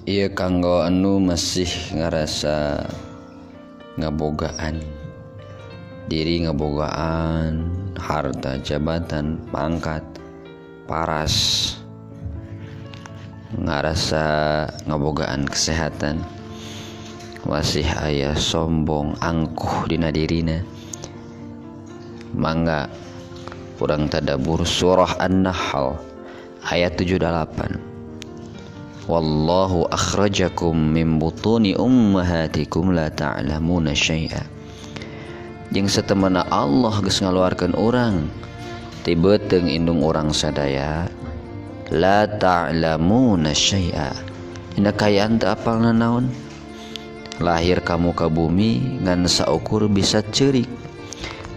Ieu kanggo anu masih ngarasa ngabogaan diri, ngabogaan harta, jabatan, pangkat, paras, ngarasa ngabogaan kesehatan, masih aya sombong angkuh dina dirina, mangga urang tadabbur surah An-Nahl ayat 78. Wallahu akhrajakum min butuni ummahatikum la ta'lamuna syai'a. Jeung satemena Allah geus ngaluarkeun urang ti beuteung indung urang sadaya, la ta'lamuna syai'a, dina kaayaan teu apal nanaon. Lahir kamu ka bumi ngan saukur bisa ceurik.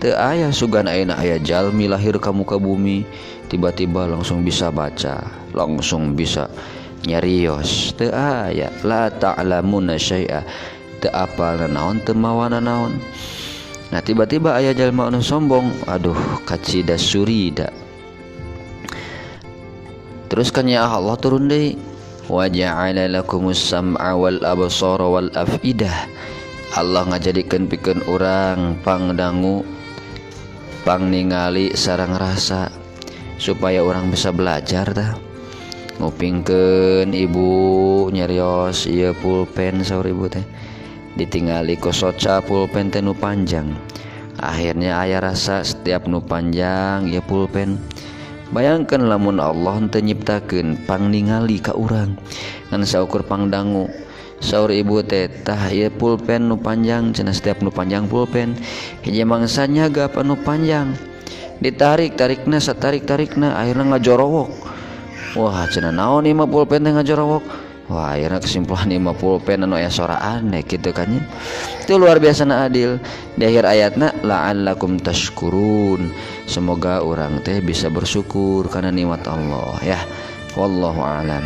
Teu aya sugan ayeuna aya jalmi lahir kamu ka bumi tiba-tiba langsung bisa baca, langsung bisa nyarios. Teu aya. La ta'lamuna syai'a, teu apal nanaon, teu mawa nanaon. Nah, tiba-tiba aya jalma anu sombong, aduh, kacida surida. Terus kan ya Allah turun deui, wa ja'ala lakumus sam'a wal absara wal afidah. Allah ngajadikeun pikeun urang pangdangu, pangningali sareng rasa, supaya urang bisa belajar tah. Ngupingkeun ibu nyarios ieu pulpen, saur ibu teh ditingali ku soca pulpen teh nu panjang. Akhirnya aya rasa setiap nu panjang ieu pulpen. Bayangkan lamun Allah teu nyiptakeun pangningali ka urang ngan saukur pangdangu. Saur ibu teh, tah ieu pulpen nu panjang cenah, setiap nu panjang pulpen. Hiji mangsa nyagap anu panjang, ditarik tarikna, satarik tarikna, akhirnya ngajorowok. Wah cenah, naon ieu mah pulpen teh ngajorowok. Wah, akhirnya kesimpulan ieu mah pulpen anu aya sora aneh gitu kan nya. Itu luar biasa na adil. Di akhir ayatna la'allakum tashkurun, semoga urang teh bisa bersyukur karena nikmat Allah ya. Wallahu a'lam.